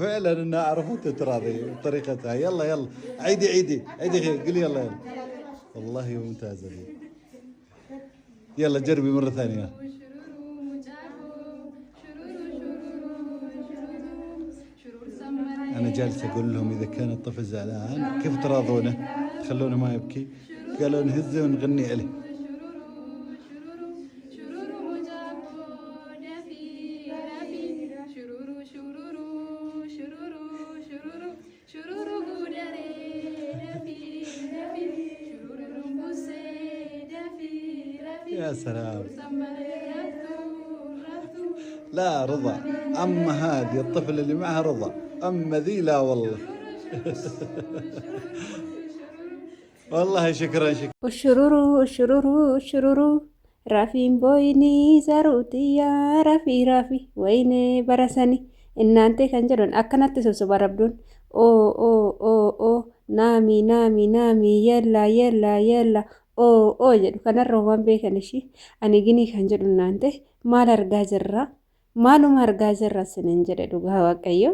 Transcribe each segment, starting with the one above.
فعلا انها عرفت تراضي بطريقتها. يلا يلا عيدي عيدي عيدي خير، قولي يلا يلا. والله ممتازة دي. يلا جربي مرة ثانية. أنا جالس أقول لهم إذا كان الطفل زعلان كيف تراضونه؟ تخلونه ما يبكي؟ قالوا نهزه ونغني عليه. يا سلام. لا رضا، أما هذه الطفل اللي معها رضا، أما ذي لا والله. والله شكرا شكرا. Ushururu ushururu ushururu rafiin booyinii zaruutiyyaa rafii rafi wayinee barasani innaantee kan jedhan akkanatti sossoba rabduun oo oo oo oo naami naami naami yella yella yella oo oo jedhu kanarra waan beekan ishii ani ginii kan jedhu innaante maal argaa jirra maaluma argaa jirra sinin jedhe dhugaa waaqayyo.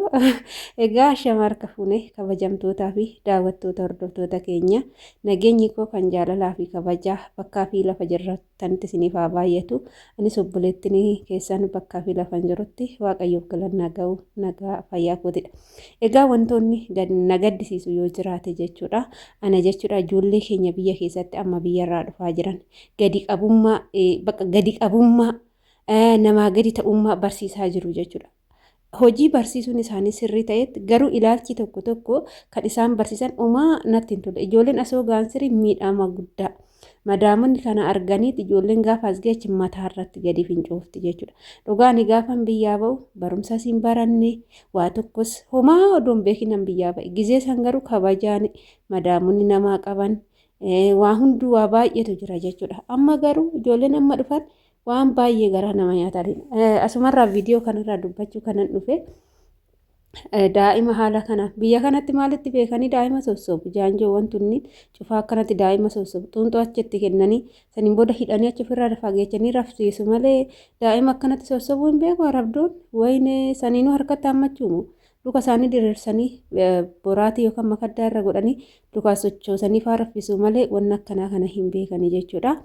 Egaa shamarka fuune kabajamtootaa fi daawwattoota hordoftoota keenya, nageenyi koo kan jaalalaa fi kabajaa bakkaa fi lafa jirtanitti isiniif haa baay'atu. Anis obboleettiin keessan bakkaa fi lafa hin jirutti waaqayyoof galannaa ga'u nagaa fayyaa kootidha. Egaa wantoonni na gaddisiisu yoo jiraate jechuudha. Ana jechuudha ijoollee keenya biyya keessatti amma biyyarraa dhufaa jiran gadi qabummaa, bakka gadi qabummaa, namaa gadi ta'ummaa barsiisaa jiru jechuudha. Hojii barsiisuun isaanii sirrii ta'etti garuu ilaalchi tokko tokko kan isaan barsiisan homaa natti hin tolle. Ijoolleen asoo ga'an sirrii miidhama guddaa. Madaamonni kana arganiit ijoolleen gaafa as geechi mataa irratti gadi fincoofti jechuudha. Dhugaa ani gaafan biyyaa ba'u barumsas hin baranne, waa tokkos homaa odoo hin beekinan biyyaa ba'e. Gizee san garuu kabajaan madaamonni namaa qaban waa hunduu waa baay'eetu jira jechuudha. Amma garuu ijoolleen amma dhufan waan baay'ee garaa nama nyaatan. Asumarraa viidiyoo kanarraa dubbachuu kanan dhufe daa'ima haala kana biyya kanatti maalitti beekanii daa'ima sossobu, jaanjoowwan tunniin cufaa akkanatti daa'ima sossobu, xuunxoo achitti kennanii saniin booda hidhanii achi ofirraa fageechanii rafsiisu malee daa'ima akkanatti sossobuu hin beeku arabdoon. Wayne saniinuu harkatti hammachuumu luka isaanii diriirsanii boraatii yookaan makaddaa irra godhanii lukaa sochoosanii faa raffisu malee wanna akkanaa kana hin beekanii jechuudha.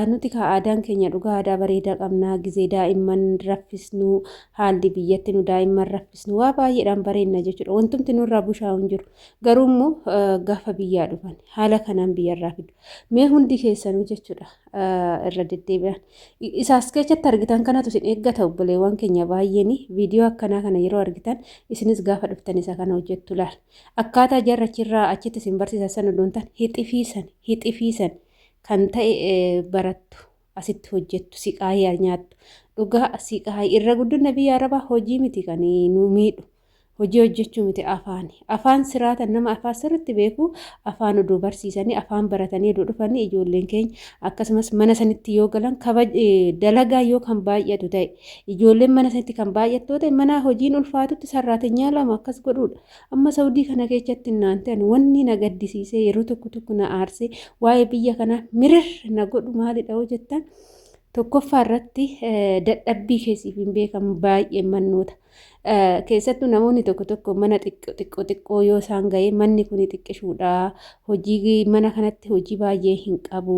Nuti kaa aadaan keenya dhugaa aadaa bareedaa qabnaa, gizee daa'imman raffisnu, haalli biyyatti nu daa'imman raffisnu waa baay'eedhaan bareenna jechuudha. Wantumti nurraa bushaa'u hin jiru. Garuu immoo gaafa biyyaa dhufan haala kanaan biyyarraa fidu. Mee hundi keessanuu jechuudha irra deddeebi'an. Isaas keessatti argitan kanatu isin eeggata obboleewwan keenya baay'een, viidiyoo akkanaa kana yeroo argitan isinis gaafa dhuftan isa kana hojjettu laal. Akkaataa jarra achirraa achitti isin barsiisan sana odoon ta'an hixifiisan hixifiisan kan ta'e barattu, asitti hojjettu, siqaayii nyaattu. Dhugaa siqaayii irra guddina biyya arabaa hojii miti kan nu miidhu. Hojii hojjechuu miti, afaani. Afaan siraata nama afaan sirriitti beeku afaan oduu barsiisanii afaan baratanii oduu dhufanii ijoolleen keenya akkasumas mana sanitti yoo galan dalagaa yoo kan baay'atu ta'e, ijoolleen mana sanitti kan baay'attu ta'e, mana hojiin ulfaatutti sarraatenyaa lama akkas godhuudha. Amma Saudii kana keessatti naan ta'an wanni na gaddisiisee yeroo tokko tokko na aarsee waa'ee biyya kanaa mirir na godhu maalidha hoo jettan, tokkoffaa irratti dadhabbii keessiif hin beekamu baay'ee mannoota. Keessattuu namoonni tokko tokko mana xiqqoo xiqqoo xiqqoo yoo isaan ga'e manni kun xiqqishuudha, hojii mana kanatti hojii baay'ee hin qabu,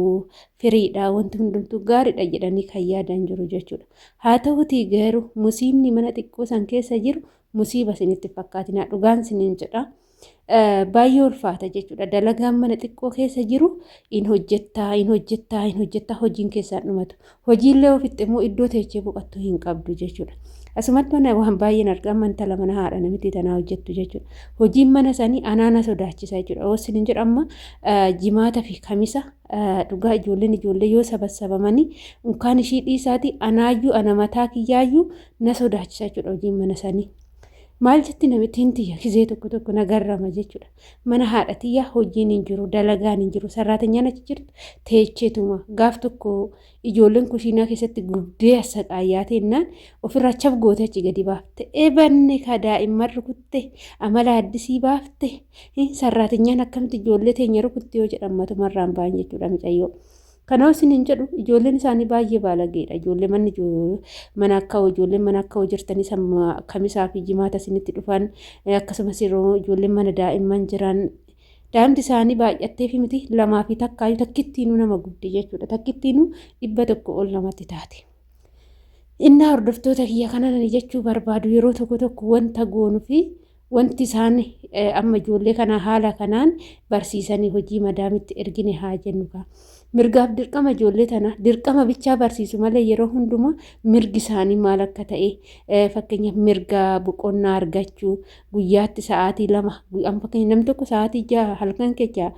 firiidha, wanti hundumtuu gaariidha jedhanii kan yaadan jiru jechuudha. Haa ta'utii garuu musiibni mana xiqqoo san keessa jiru musiiba isinitti fakkaatina, dhugaan isiniin jedha. Baay'ee ulfaata jechuudha. Dalagaan mana xiqqoo keessa jiru in hojjettaa, in hojjettaa, in hojjettaa, hojiin keessaan dhumatu. Hojiillee ofitti immoo iddoo teechee boqottu hin qabdu jechuudha. Asumatti mana waan baay'een argaa intala mana haadha namitti tanaa hojjettu jechuudha. Hojiin mana sanii anaana sodaachisa jechuudha. Oossin hin jedhu amma jimaata fi kamisa dhugaa ijoolleen ijoollee yoo sabassabamanii unkaan ishii dhiisaati anaayyuu ana mataa kiyyaayyuu na sodaachisa jechuudha hojiin mana sanii. Maal jetti namittiin tiyya gizee tokko tokko na garrama jechuudha. Mana haadha tiyya hojiin hin jiru, dalagaan hin jiru, sarraatanyaan achi jirtu teecheetuma gaaf tokko ijoolleen kushiinaa keessatti gubdee assaqaayyaa teennaan ofirraa chaf gootee achi gadi baafte. Ebanne ka daa'imman rukutte amala addisii baafte, sarraatanyaan akkamitti ijoollee teenya rukutte yoo jedhan matumarraan ba'an jechuudha micayyoo. Kanaaf isiniin jedhu ijoolleen isaanii baay'ee baalageedha. Ijoollee manni mana akka ijoolleen mana akka jirtanii kamisaa fi jimaata isinitti dhufan, akkasumas yeroo ijoolleen mana daa'imman jiran daa'imti isaanii baay'attee fi miti lamaa fi takkaayyuu takkittiinuu nama gubdi jechuudha. Takkittiinuu 100 ol namatti taate. Innaa hordoftoota kiyya kana jechuu barbaadu, yeroo tokko tokko wanta goonuu fi wanti isaan amma ijoollee kana haala kanaan barsiisanii hojii madaamitti ergine haa jennu kaa. Mirgaaf dirqama ijoollee tana dirqama bichaa barsiisu malee yeroo hundumaa mirgi isaanii maal akka ta'e, fakkeenyaaf mirga boqonnaa argachuu guyyaatti sa'aatii 2, fakkeenya namni tokko sa'aatii 6 halkan keessa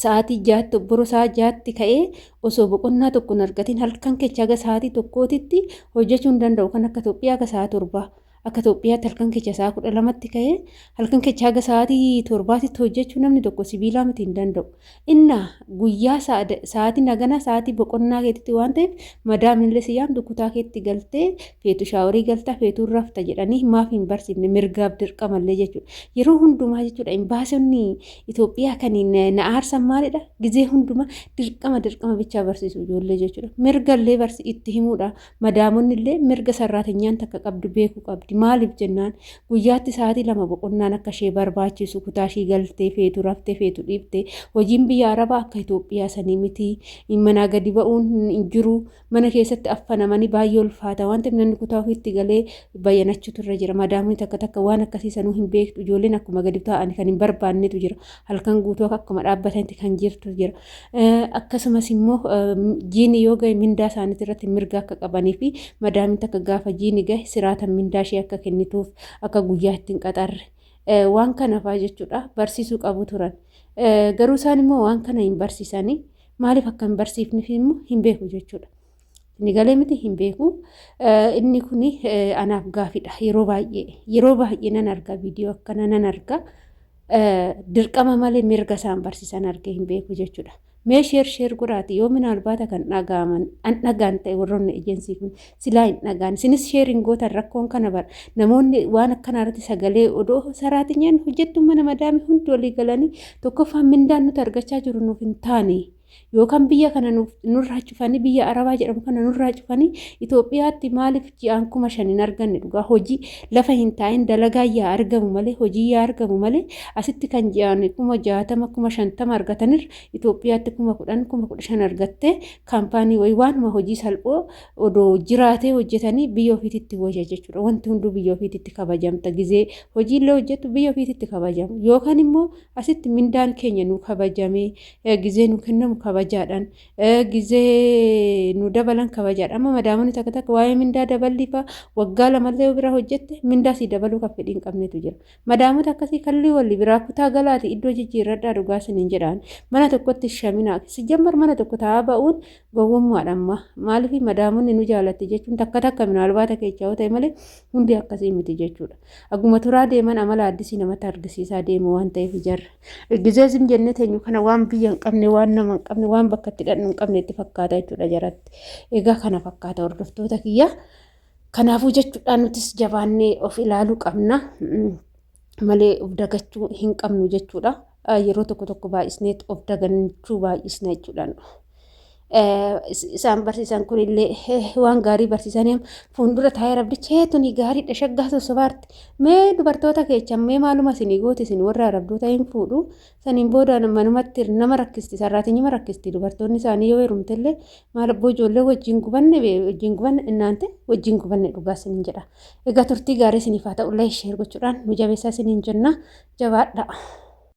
sa'aatii 6tti boru sa'a 6tti ka'ee osoo boqonnaa tokko hin argatin halkan keessa haga sa'aatii 1tti hojjechuu hin danda'u. Kan akka Itoophiyaa haga sa'a 7, akka Itoophiyaatti halkan keessa sa'a 12tti ka'ee halkan keessa haga sa'aatii 7tti hojjechuu namni tokko sibiilaa miti, hin danda'u. Innaa guyyaa sa'aatii nagana sa'aatii boqonnaa keetitti waan ta'eef madaamillee si yaamtu kutaa keetti galtee feetu shaaworii galtaa feetuu rafta jedhanii maaf hin barsiifne mirgaaf dirqamallee jechuudha. Yeroo hundumaa jechuudha imbaasonni Itoophiyaa kan na aarsan maalidha? Gizee hundumaa dirqama dirqama bichaa barsiisu ijoollee jechuudha. Mirgallee barsi itti himuudha. Madaamonni illee mirga sarraatinyaan takka qabdu beekuu qabdi. Maaliif jennaan guyyaatti sa'aatii 2 boqonnaan akka ishee barbaachisu, kutaa ishii galtee feetu raftee feetu dhiiftee. Hojiin biyya Arabaa akka Itoophiyaa sanii miti. Manaa gadi ba'uun hin jiru. Mana keessatti affanamanii baay'ee ulfaata waan ta'eef namni kutaa ofiitti galee bayyanachuutu irra jira. Madaamonni takka takka waan akkasii sanuu hin beektu. Ijoolleen akkuma gadi taa'an kan hin barbaannetu jira. Halkan guutuu akkuma dhaabbatanitti kan jirtu jira. Akkasumas immoo jiini yoo gahe mindaa isaaniitti irratti mirga akka qabanii fi madaamni takka gaafa jiini gahe siraatan mindaa ishee akka kennituuf, akka guyyaa ittiin qaxarre, waan kana fa'aa jechuudha barsiisuu qabu turan. Garuu isaan immoo waan kana hin barsiisanii, maaliif akka hin barsiifneef immoo hin beeku jechuudha. Inni galee miti, hin beeku. Inni kun anaaf gaafidha. Yeroo baay'ee nan arga, viidiyoo akkana nan arga. Dirqama malee mirga isaan barsiisan argee hin beeku jechuudha. Mee share share godhaati, yoo minaalbaata kan dhaga'aman an dhagaan ta'e, warroonni ejensii kun silaa hin dhagaan, isinis share hin gootan. Rakkoon kana bara namoonni waan akkanaa irratti sagalee odoo saraatinyaan hojjettu mana madaamii hundi walii galanii tokkoffaan mindaan nuti argachaa jiru nuuf hin taane, yookaan biyya kana nurraa cufanii, biyya Arabaa jedhamu kana nurraa cufanii Itoophiyaatti maaliif ji'aan 5,000 hin arganne? Dhugaa hojii lafa hin taa'in dalagaa yaa argamu malee, hojii yaa argamu malee, asitti kan ji'aan 60,000 50,000 argatanirra Itoophiyaatti 10,000 15,000 argattee kaampaanii wayii waanuma hojii salphoo odoo jiraatee hojjetanii biyya ofiititti wayya jechuudha. Wanti hunduu biyya ofiititti kabajamta, gizee hojiillee hojjettu biyya ofiititti kabajamu, yookaan immoo asitti mindaan keenya nu kabajamee, gizee nu kennamu kabajaadhaan, gizee nu dabalan kabajaadha. Amma madaamonni takka takka waa'ee mindaa daballii fa'aa waggaa lamallee bira hojjette mindaa sii dabaluu kan fedhii hin qabnetu jira. Madaamota akkasii kallii walli biraa kutaa galaati iddoo jijjiirradhaa, dhugaa isiniin jedhaan, mana tokkotti shaminaa si jammar mana tokko taa'aa ba'uun gowwummaadha amma. Maaliif madaamonni nu jaalatti jechuun takka takka minaalbaata keessaa yoo ta'e malee hundi akkasii miti jechuudha. Akkuma turaa deeman amala addisii namatti argisiisaa deemu waan ta'eef ijarra. Gizee zim jennee teenyu kana waan biyya hin qabne, waan nama hin qabne, waan bakka itti dhaqnu hin qabne itti fakkaata jechuudha jaratti. Egaa kana fakkaata, hordoftoota kiyya. Kanaafuu jechuudha nutis jabaannee of ilaaluu qabna malee of dagachuu hin qabnu jechuudha. Yeroo tokko tokko baay'isnee of dagachuu baay'isna jechuudha. Isaan barsiisan kunillee waan gaarii barsiisanii fuuldura taa'ee rabdicha heetuni gaariidha shaggaa sossobaarti. Mee dubartoota keechan mee maaluma isinii gooti? Isin warra arabdoota hin fuudhu, saniin booda manumatti nama rakkisti, sarraatiin rakkisti. Dubartoonni isaanii yoo heerumtellee maal abboo, ijoollee wajjin gubanne, wajjin gubanne, innaante wajjin gubanne, dhugaa isiniin jedha. Egaa turtii gaarii isiniif haa ta'u. Like, share gochuudhaan nu jabeessaa isiniin jenna, jabaadha.